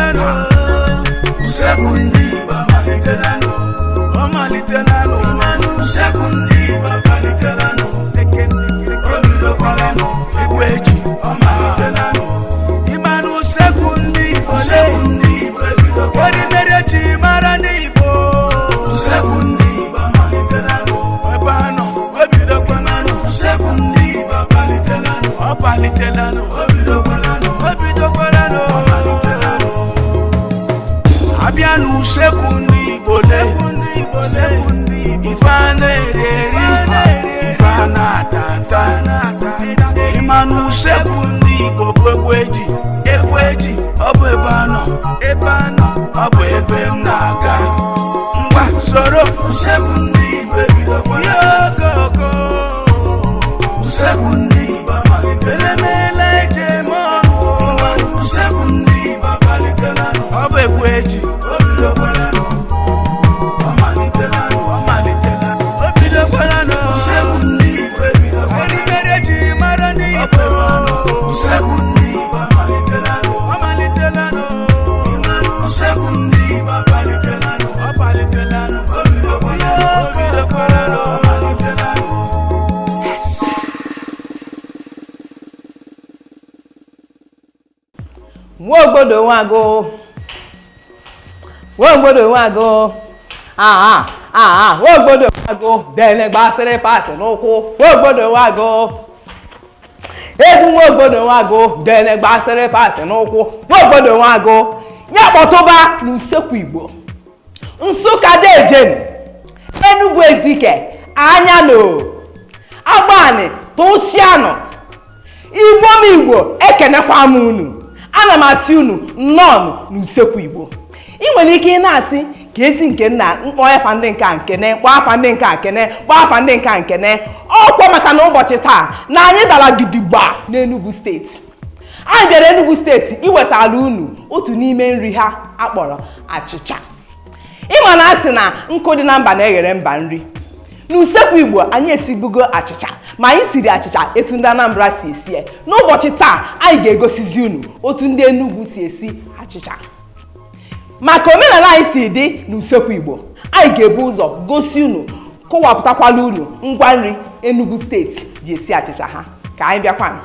amalitelanụ. Usekwu ndị Igbo amalitelanụ. Ọ malitelanụ. Usekwu ndị Igbo amalitelanụ. O bidokwalanụ. Egwu eji ọ malitelanụ. Ịmanụ usekwu ndị Igbo Odimere ji mara ndị Igbo. Usekwu ndị Igbo amalitelanụ. Ebe anọ, o bidokwalanụ. Usekwu ndị Igbo amalitelanụ. Ọ palitelanụ. O bidokwalanụ. O bidokwalanụ. Ọ malitelanụ. Abịa n'usekwu ndị Igbo le, ife a na-eri eri, ife a na-ata ata. Ịma n'usekwu ndị Igbo bụ egwu eji, egwu eji, ọ bụ ebe a nọ, ebe a nọ, ọ bụ ebe m na-aga. Ngwa soro usekwu ndị Igbo ebidokwa ya okoko. Usekwu ndị Igbo amalitela emeela eji eme ọnụ. Usekwu ndị Igbo amalitelanụ. Ọ bụ egwu eji, o bidokwalanụ. Ọ malitelanụ, ọ malitelanụ, o bidokwalanụ. Usekwu ndị Igbo ebidokwalanụ. Erimeri eji mara ndị Igbo. Usekwu ndị Igbo amalitelanụ. Ọ malitelanụ. Usekwu ndị Igbo amalitelanụ. Ọ malitelanụ, o bidokwalanụ, o bidokwalanụ, ọ malitelanụ. Nwaogbodo nwagụ, nwaogbodo nwagụ, aha aha, nwaogbodo nwagụ dene gbasịrị pasị n'ụkwụ. Nwaogbodo nwagụ, egwu nwaogbodo nwagụ dene gbasịrị pasị n'ụkwụ. Nwaogbodo nwagụ ya kpọtụba n'usekwu Igbo. Nsụka dejem, Enugu Ezike, anya no agbani tụsịanụ. Igbo m Igbo, ekenekwa m unu. Ana m asị unu nnọọ n'usekwu Igbo. Ị nwere ike ị na-asị ka esi nke nna mkpọ afa ndị nke a nkene, kpọọ afa ndị nke a nkene, kpọọ afa ndị nke a nkene. Ọkwa maka na ụbọchị taa na anyị dara gidigba n'Enugu steeti. Anyị bịara Enugu steeti iwetara unu otu n'ime nri ha akpọrọ achịcha. Ịma na asị na nkụ dị na mba na-eghere mba nri. N'usekwu Igbo anyị esibugo achịcha, ma anyị siri achịcha etu ndị Anambra si esi ya. N'ụbọchị taa anyị ga-egosizi unu otu ndị Enugu si esi achịcha. Maka omenala anyị si dị n'usekwu Igbo, anyị ga-ebu ụzọ gosi unu, kọwapụtakwala unu ngwa nri Enugu steeti ji esi achịcha ha. Ka anyị bịakwanụ.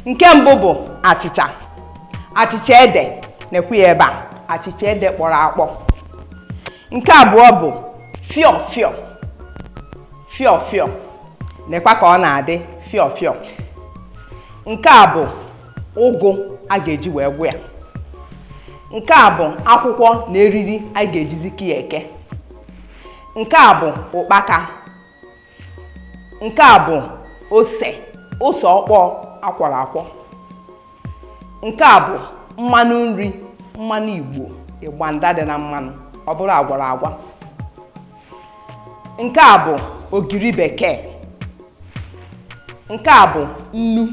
Nke mbụ bụ achịcha, achịcha ede na-ekwu ya ebe a, achịcha ede kpọrọ akpọ. Nke abụọ bụ fịọ fịọ, fịọ fịọ, nekwa ka ọ na-adị fịọ fịọ. Nke a bụ ụgụ a ga-eji wee gwụ ya. Nke a bụ akwụkwọ na eriri a ga-ejizi ki ya eke. Nke a bụ ụkpaka. Nke a bụ ose, ose ọkpọọ akwọrọ akwọ. Nke a bụ mmanụ nri, mmanụ Igbo, ịgbanda dị na mmanụ, ọ bụrụ agwọrọ agwa. Nke a bụ ogiri bekee. Nke a bụ nnu.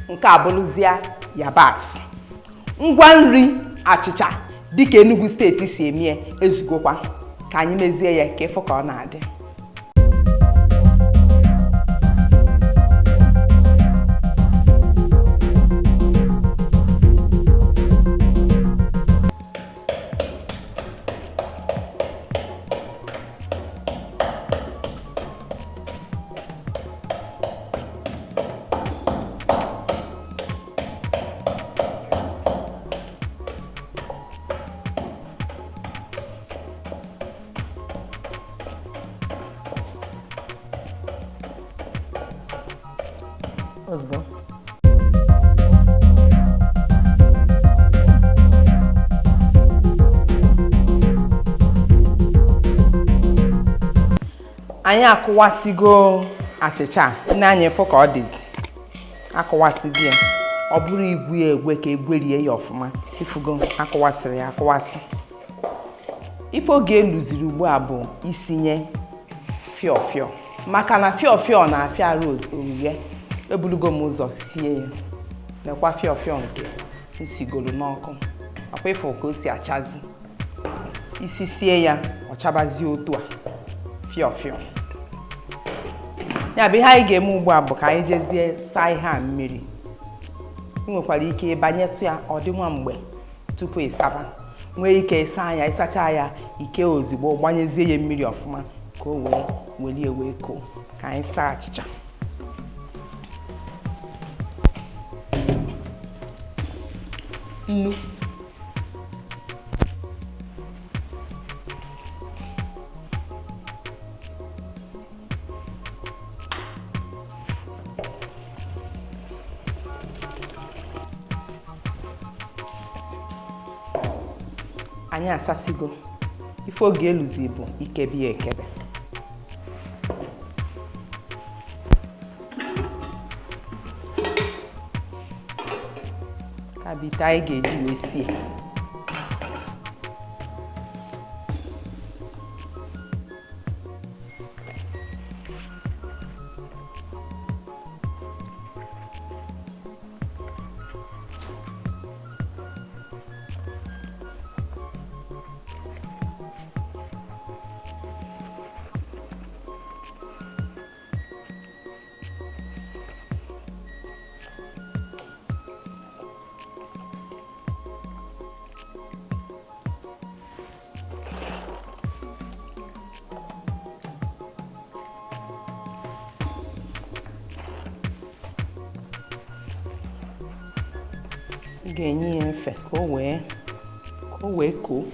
Nke a bụrụzịa yabasị. Ngwa nri achịcha dịka Enugu steeti si eme ezugokwa. Ka anyị mezie ya ka ịfụ ka ọ na-adị. Ozugbo anyị akụwasịgo achịcha, nne anyị fụ ka ọ dịzi. Akụwasịgo ya, ọ bụrụ igwe ya egwe ka egwerie ya ọfụma. Ifugo akụwasịrị ya akụwasị. Ife oge eluziri ugbu a bụ isinye fịọ fịọ, maka na fịọ fịọ na-afịa arụ orughe. Ebulugo m ụzọ sie ya. Nekwa fịọ fịọ nke nsigolu n'ọkụ, ọkwa ịfụ ka o si achazi. Isi sie ya, ọ chabazie otu a. Fịọ fịọ. Ya bụ ihe anyị ga-eme ugbu a bụ ka anyị jezie saa ihe a mmiri. Ị nwekwara ike ịbanyetụ ya ọ dị nwa mgbe tupu ị saba. Nwee ike ịsa ya, ịsacha ya ike ozugbo, gbanyezie ya mmiri ọfụma ka o wee welie wee koo. Ka anyị saa achịcha. Nnu, anyị asasigo. Ife oge eluzi bụ ikebi ya ekebe. Ka bụ ite anyị ga-eji wee sie. Ị ga-enye ya efe ka o wee koo.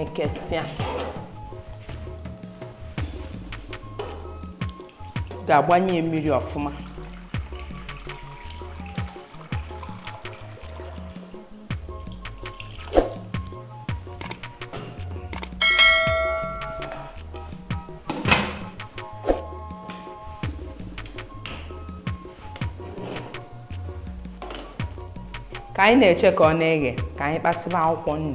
Ekesịa, ga-agbanye ya mmiri ọfụma. Ka anyị na-eche ka ọ na-eghe, ka anyị kpasịba akwụkwọ nri.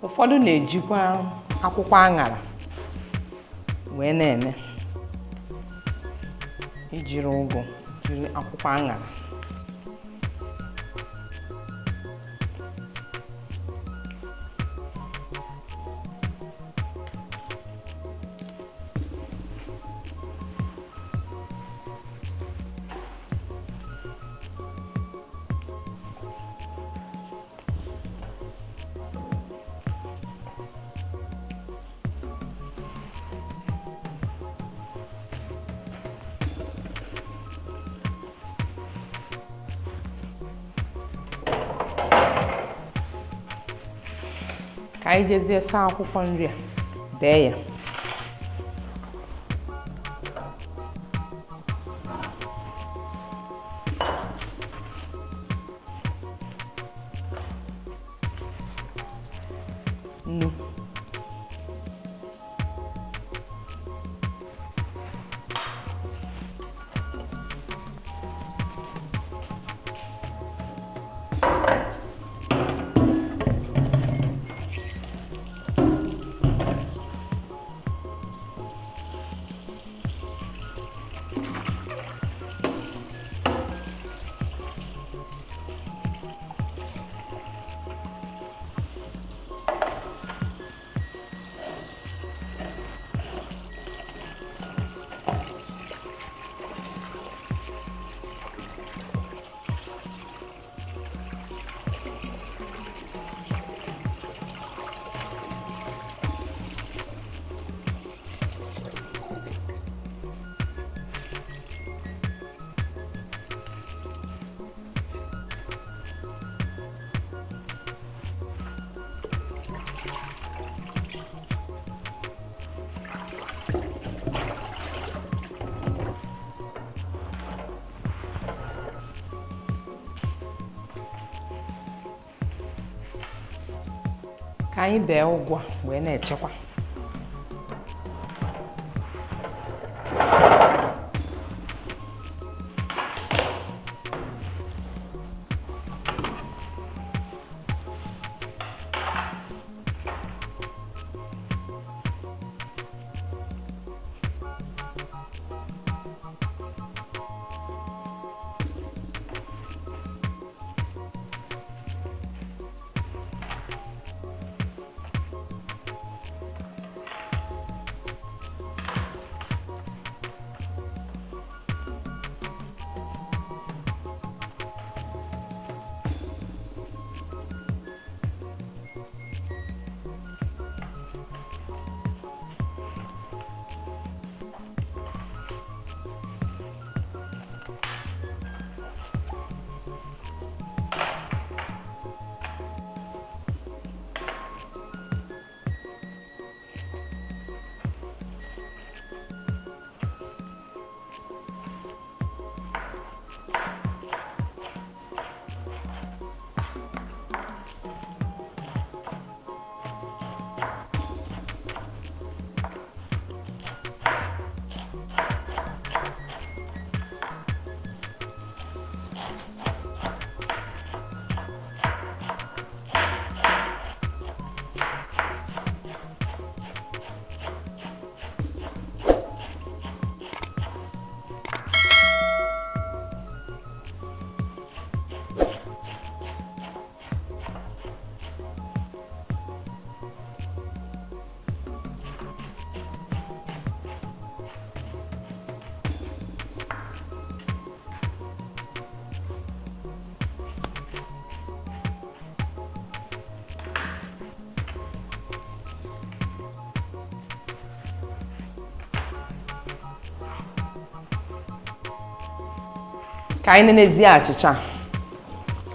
Ụfọdụ na-ejikwa akwụkwọ aṅara wee na-eme, ijiri ụgụ jiri akwụkwọ aṅara. Ka anyị jezie saa akwụkwọ nri a, bee ya. Nnu, ka anyị bee ụgụ a wee na-echekwa. Ka anyị nenezie achịcha,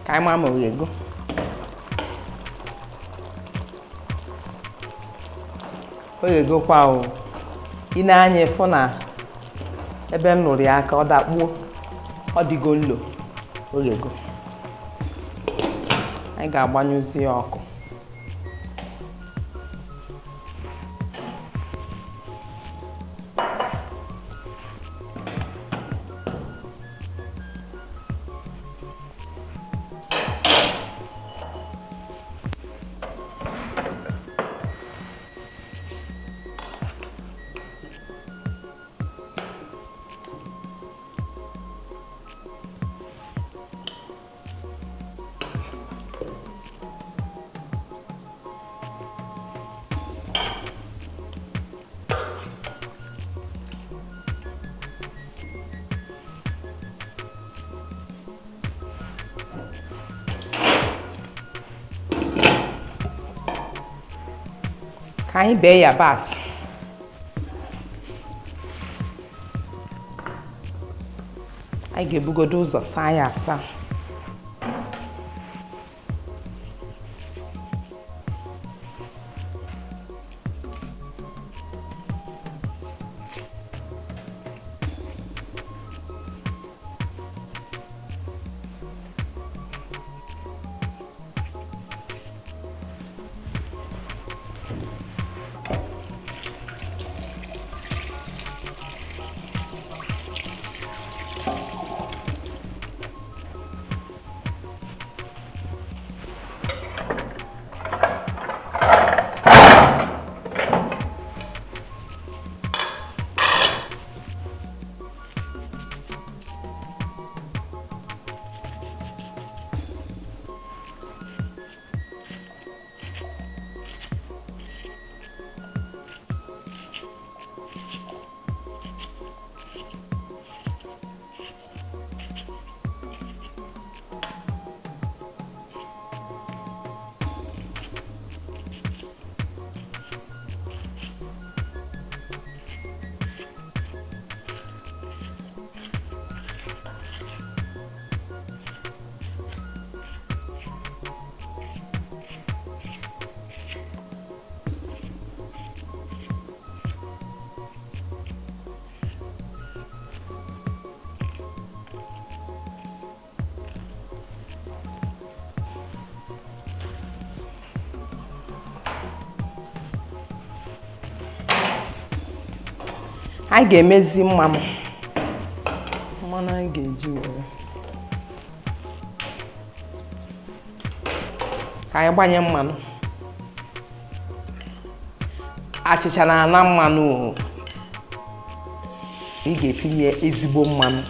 ka anyị mara ma ọ ghego. O ghegokwa o. Ị na-anya ịfụ na ebe m lụrụ ya aka ọ dakpuo, ọ dịgo nlo, o ghego. Anyị ga-agbanyụzi ya ọkụ. Ka anyị bee yabasị. Anyị ga-ebugodo ụzọ saa ya asa. Anyị ga-emezi mmanụ mmanụ anyị ga-eji were ka anyị gbanye mmanụ. Achịcha na-ana mmanụ o. Ị ga-etinye ezigbo mmanụ.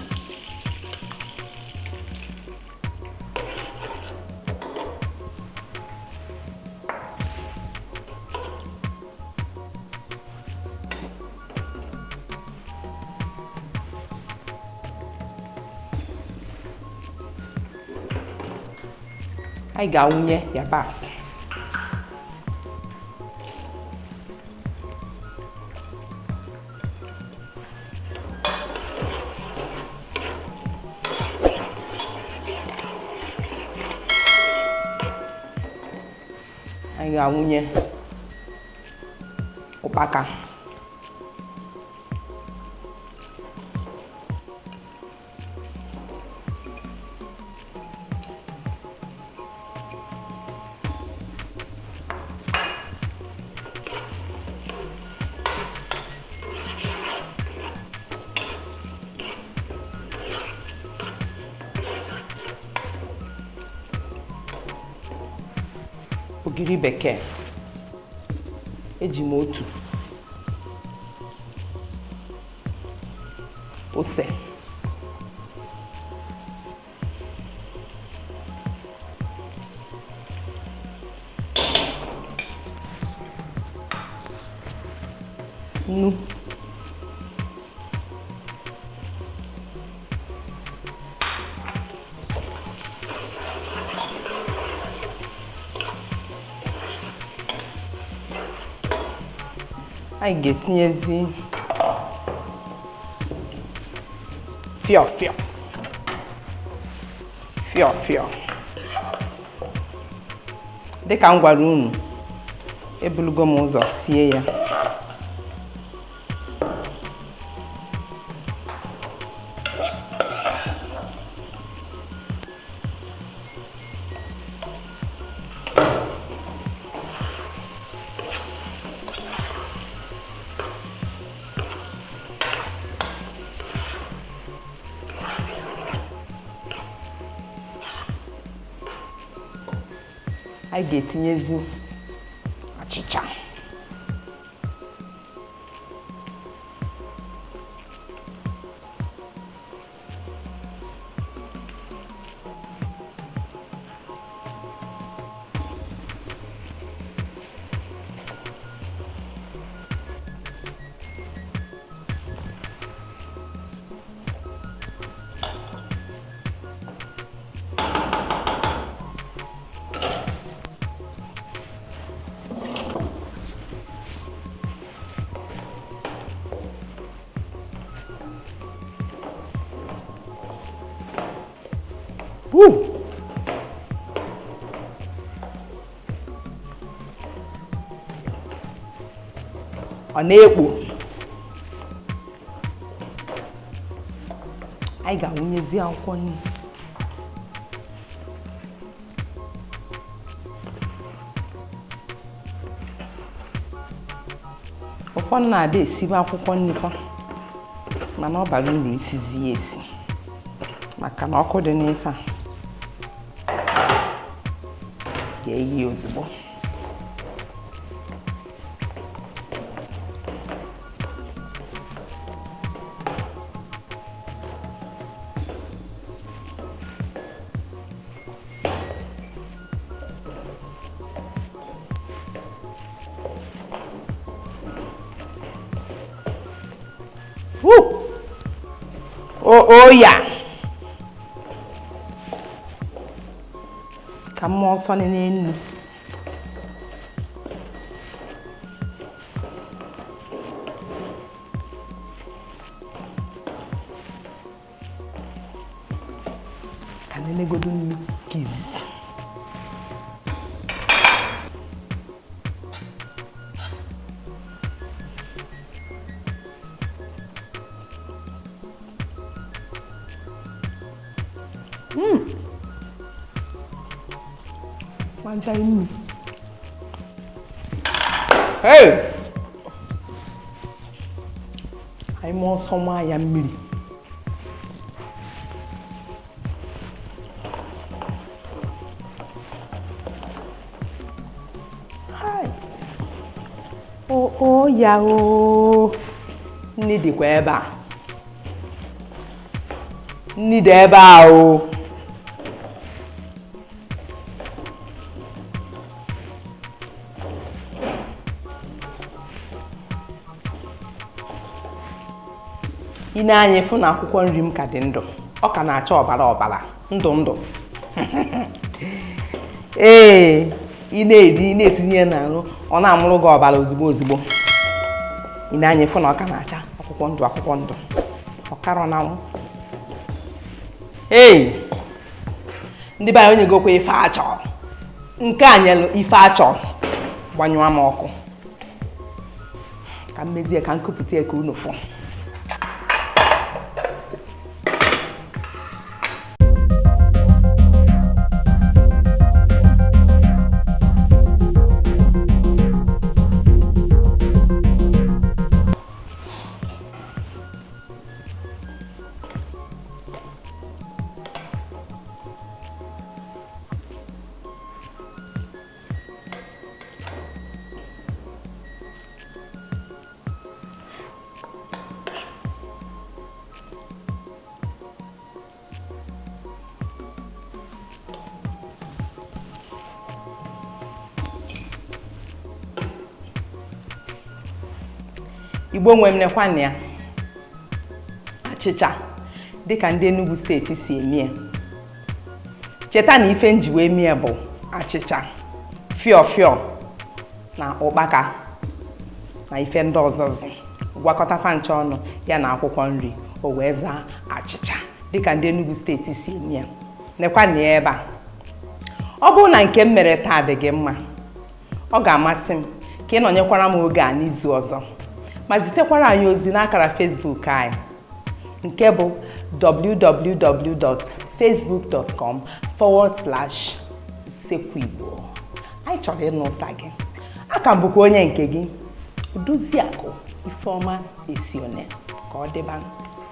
Anyị ga-awụnye yabasị. Anyị ga-awụnye ụkpaka. Ogiri bekee eji m otu, ose, nnu, anyị ga-etinyezi fịọ fịọ fịọ fịọ. Dịka m gwara unu, ebulugo m ụzọ sie ya. Anyị ga-etinyezi achịcha. Woo! Ọ na-ekpo. Anyị ga-awụnyezi akwụkwọ nri. Ụfọdụ na-ada esibe akwụkwọ nri kwa, mana ọ bara uru isizi ya esi maka na ọkụ dị n'ife a ga-eyi ozugbo. Woo! Oh ya! Ka mmụọ nsọ dị n'elu. Ka nenegodu nnu ka izizi. Nnu. Hey! Anyị ma ọsọ maa ya mmiri. O ya o, nni dịkwa ebe a, nni dị ebe a o. I nee anya fụ na akwụkwọ nri m ka dị ndụ, ọ ka na-acha ọbara ọbara, ndụ ndụ. Ee, ị na-eri, ị na-etinye ya n'arụ, ọ na-amụrụ gị ọbara ozugbo ozugbo. I nee anya fụ na ọ ka na-acha akwụkwọ ndụ akwụkwọ ndụ, ọ karọ na nwụ. Ee, ndị be anyị, onye gokwa ife achọ nke a nyelụ ife achọ, gbanyụọ m ọkụ ka m mezie, ka m kupụta ya ka unu fụ. Igbo nwe m, nekwanụ ya, achịcha dịka ndị Enugu steeti si eme ya. Cheta na ife nji wee mie bụ achịcha fịọ fịọ na ụkpaka na ife ndị ọzọzi gwakọta fa ncha ọnụ ya na akwụkwọ nri, o wee zaa achịcha dịka ndị Enugu steeti si eme ya. Nekwanụ ya ebe a. Ọ bụrụ na nke m mere taa dị gị mma, ọ ga-amasị m ka ị nọnyekwara m oge a n'izu ọzọ, ma zitekwara anyị ozi n'akara Facebook anyị nke bụ www.facebook.com/usekwuigbo. Anyị chọrọ ịnụ ụsa gị. Aka m bụkwa onye nke gị, Odoziakụ Ifeọma Esione. Ka ọ dịba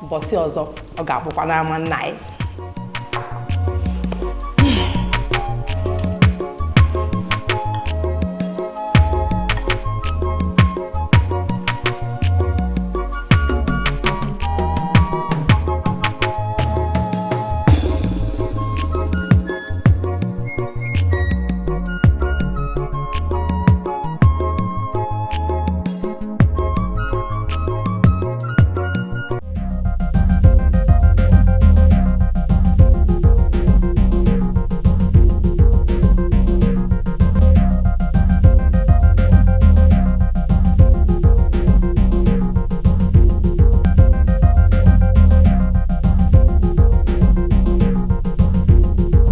mbọsị ọzọ, ọ ga-abụkwa n'ama nna anyị.